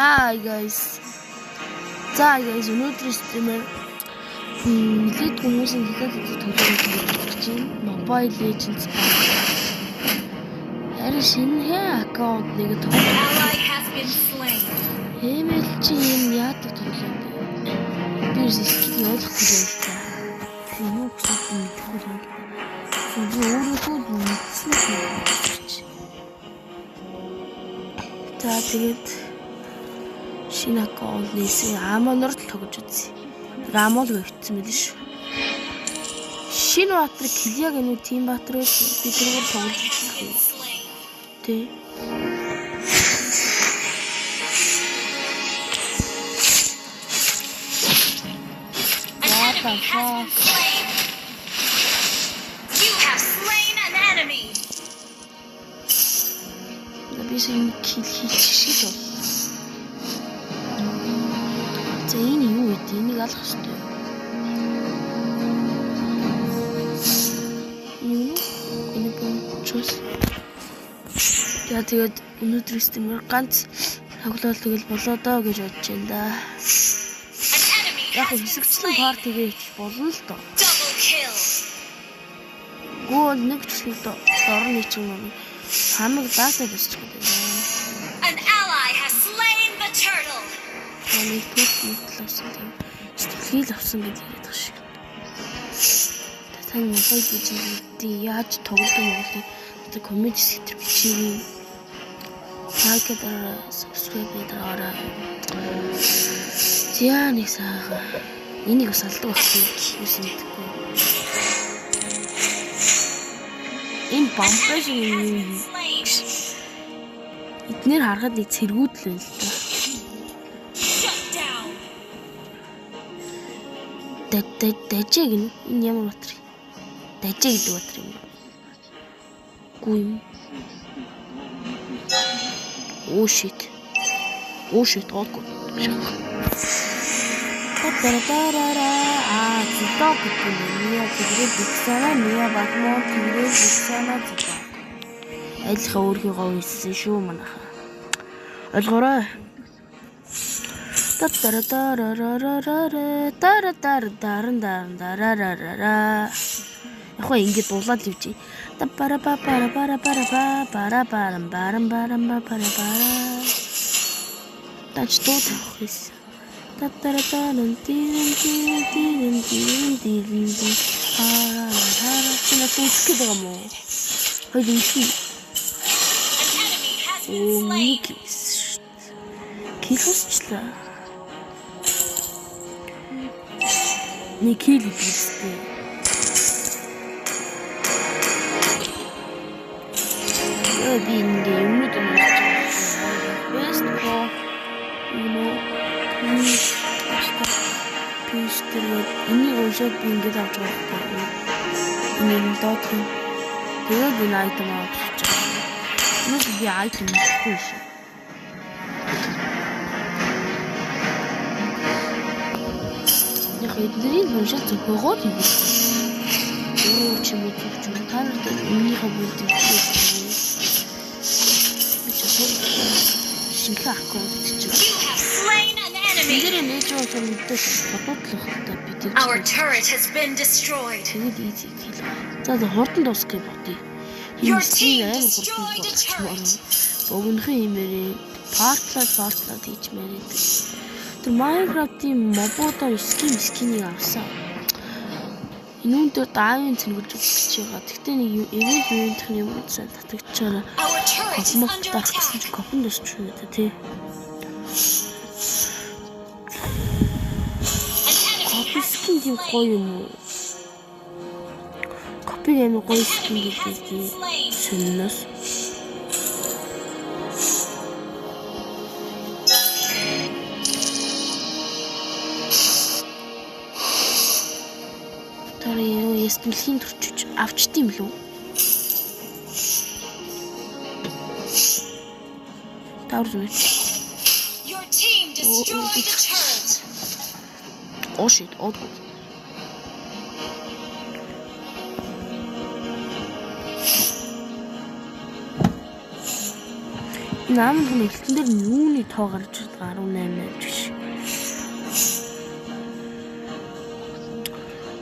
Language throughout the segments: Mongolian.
Hi guys. За guys, өнөөдөр stream ээр нэлээд хүмүүсийн хэлээд төлөвлөж гэж байна. Mobile Legends баг. Харин шинэ аккаунт нэг тоглох. ML чи юм яадаг тоглоом бэ? Би skill ойлгохгүй юм л та. Тэр юу гэсэн юм мэдэхгүй юм л та. Би өөрөөсөө л мэдсэн юм. За тэгээд шинэ аккаунт нээсэн. Амонор л тоглож үзье. Рамол гөвцсөн байл шүү. Шинэ баатар Килия гэнэ үү? Тим баатар байсан. Би тэргээр тоглож үзсэн. Тэ. What the fuck? You have slain an enemy. Би шинэ kill хийчих шиг л. За энэ юу вэ? Энийг алах хэрэгтэй. Юу? Энэ бомчос. За тэгээд өнөөдөр stream ээр ганц тоглоол тэгэл болоо доо гэж бодож байна да. Яг хэсэгчлэн party гээ хийчих болно л доо. Гүү нэг ч л доо. Орны ч юм уу. Хамаг даасаа босчих гэдэг. An ally has slain the turtle. Нэг төрөл авсан тийм сэтгэлийг авсан гэж яриад байгаа шиг. Та Mobile Legends-ийг яаж тоглодог Монголыг одоо коммент хэсэг дээр бичээрэй. Like дараа, subscribe дараарай. За нэг сайхан. Энийг бас алдаг байх юм мэдэхгүй. Энэ бампай шиг юм. Эднэр харахад нэг цэргүүд л байна л да. Дажээ гэнэ. Энэ ямар баатар юм? Дажээ гэдэг баатар юм. Гүү юм. Oh shit. Oh shit. Оодгүй. Тарарарара. Аа, зөдөө гэдэг юм. Мия тэгрээ биксана, мия бахмон тэгрээ биксана зөдөө. Айлхаа өөрхийгөө хийсэн шүү манайхаа. Ойлгоорой. Тарарарарарара тарарараран дарарарара. Яг хөө ингэ дуулаад явчих. Та пара па пара пара пара па пара парам барам барам ба пара пара. Тач дуу тавих байсан. Та таратаран тирэн тирэн тирэн тирэн тирэн тирэн. Хара хара чи надад үзэх гээд байгаа юм уу? Хоёр ингэ. Оо нэг kill усчлаа. Нэг kill хийхдээ. Би ингэ юмнууд уншиж байгаа. Best for you know please тэр энийг уншаад би ингэж авч байгаа байхгүй. Энэ нь доодох юм. Тэгээд энэ item авч байгаа. Юус би item мэдэхгүй шээ. Яг эднэрийг уншаад зөхөөгөө л хийх. Өөрөө ч юм уу зүг ч юм уу та нарт энэнийхээ бүлд итгэж би ч шинэхэн аккаунт хийчих. Эндээр нээж байгаа мэдээж бодуудлах та би тэгж. Our turret has been destroyed. Тэгээд easy kill. За хурдан дуусгах гэж бодъё. Your team destroyed a turret. Богинохон юмэрээ партлаад хийчмээр байдаг. Тэр Minecraft-ийн мобуудаар skin-ийг авсан. Энэ дээр даавын цэнгэрж үзэж байгаа. Тэгтээ нэг event event-ийн юм сайн татагчаараа копмок дарах гэсэн чинь копн дуусчих юм да тий. Копи skin тийм гоё юм уу? Копи амар гоё skin гэдэг сонноос. Дэлхийн төрчиж авчт юм лүү? Тавар зүг. Your team destroyed the turret. Oh shit, оодгүй. Нам хүн элтэн дээр нь юуны тоо гарч ирдэг 18 8 гэж.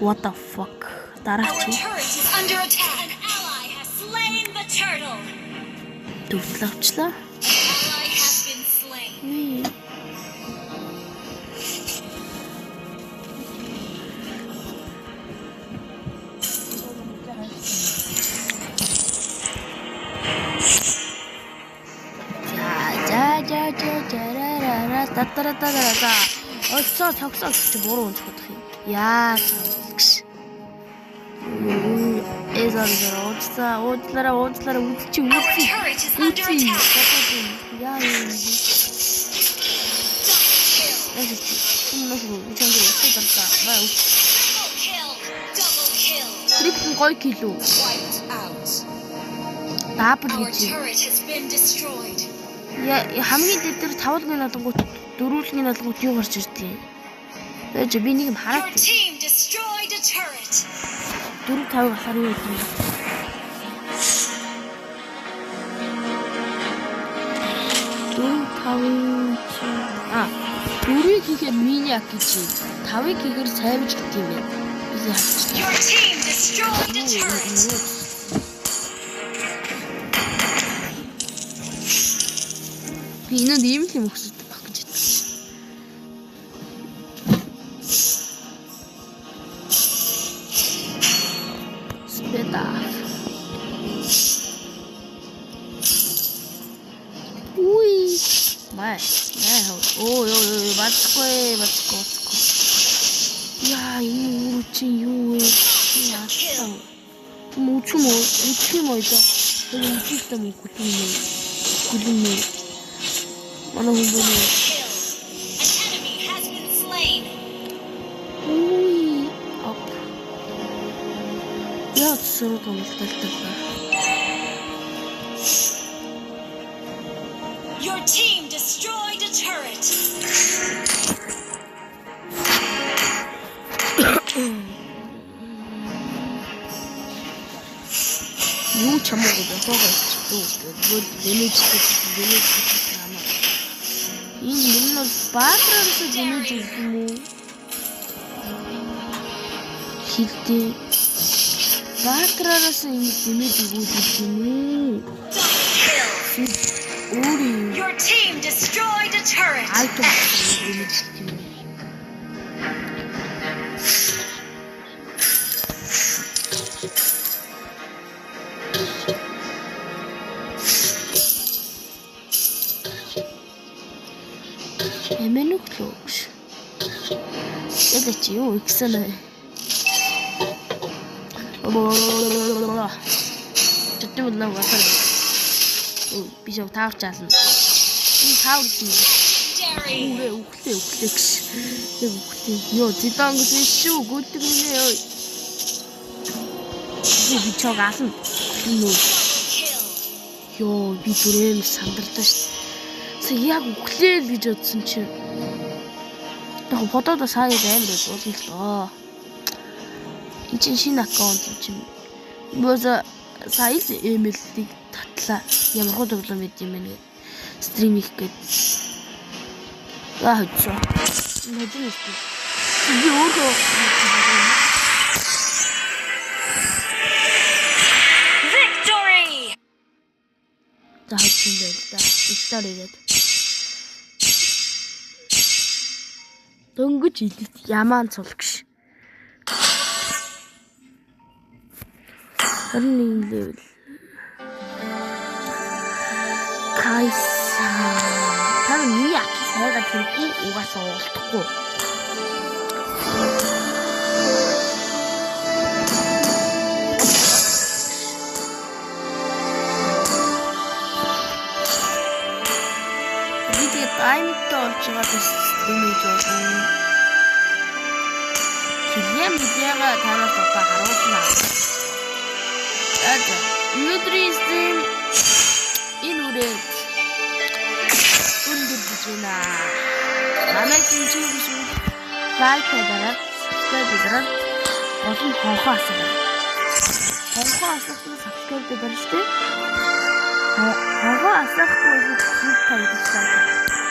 What the fuck? Дараач. Our turret is under attack. An ally has slain the turtle. Төвлөл авчлаа. An ally has been slain. Үгүй. За за за за ра ра ра та та ра та ра та. Оцоо цогсоо гэж чи буруу өнцөх бодох юм. Яа гэж. Эзэр эзэр ууцлаа ууцлаараа ууцлаараа үдчи Our үдчи. turret is under Үдчи. attack. Яа яа. Double kill. Яа чи. Өмнөх үү чанд үсэ дарлаа. Маа Triple kill. Double kill. Triple гоё kill үү? Wiped out. Double Our гэж. turret has been destroyed. Я хамгийн дээр дээр тавлгийн алгууд дөрвөлгийн алгууд юу гарч ирдэг юм? Байж би нэг юм Your хараад team destroyed a turret. 4 5 болохоор юу гэдэг юм? Дөрөв тавын чи дөрвийг хийхээр миниак гэж юм. Тавыг хийхээр savage гэдэг юм байна. Би харчихлаа. Your team destroyed a turret. Би энэнд ийм л юм өгсөж байх гэж бодсон. Спеда. Уй. Май. Май. Оо ёо ёо бацгүй бацгүй бацгүй. Яа энэ үр чи юу вэ? Яасан. Мөч юм уу? Үчих юм уу да? Тэр үчих юм уу? Гүлэн юм. Гүлэн юм. Манай хүмүүс Kill. An enemy has been slain. Уй. Оп. Яа зүрх гомдолтой. Your team destroyed a turret. Юу ч хамаагүй бохоогоо ичдэг. Зүгээр дэмэжтэй дэмэжтэй хамаа. Энэ юм нь бол баатраас дэмэж өгдөг юм уу? Хилдэ. Баатрараас ингэ дэмэж өгөөд юм уу? Double kill. Өөр юм. Your team destroyed a turret. Айтем дэмэж өгдөг юм уу? Эмэнүк лөө. Ялээ чи юу ихсэн вэ? Чөтөм л нэг. Оо би шав таавч аална. Энэ таав гэдэг юм. Legendary. Үгүй үхлээ үхлээ гэж. Яг үхлээ. Йоо зидан гэж шүү гүйтэг минь ёо. Би чог аална. Нөө. Kill. Йоо би бүр амар сандарлаа шүү. Сая яг үхлээ л гэж бодсон чинь. Яг бодоод сая амар болно л доо. Энд чинь шинэ аккаунт юм чинь. Бөөсө сая л ML-ийг татлаа. Ямар хуу тоглоом байд юм бэ гэ. Стрим хийх гээд. Аа хоцоо. Хожим шүү. Би өөрөө Victory. За хоцсон байл да. Стар ирээд. Дөнгөж илт ямаан цул гш. 21 level. Кайса. Та миний аки сайгаад хэрэггүй угаасаа уултахгүй. Би тэгээд даймтай болж байгаа бас стрим хийж болно. Килэм видеога та нарт одоо харуулна. За за. Өнөөдрийн стрим энэ үрээд өндөрлөж байна. Манай дэмжих биш лайк дараад, subscribe дараад гол нь хонхоо асуугаа. Хонхоо асуусан subscribe дээр шүү дээ. Хогоо асаахгүй бол зүг таягдчихлаа.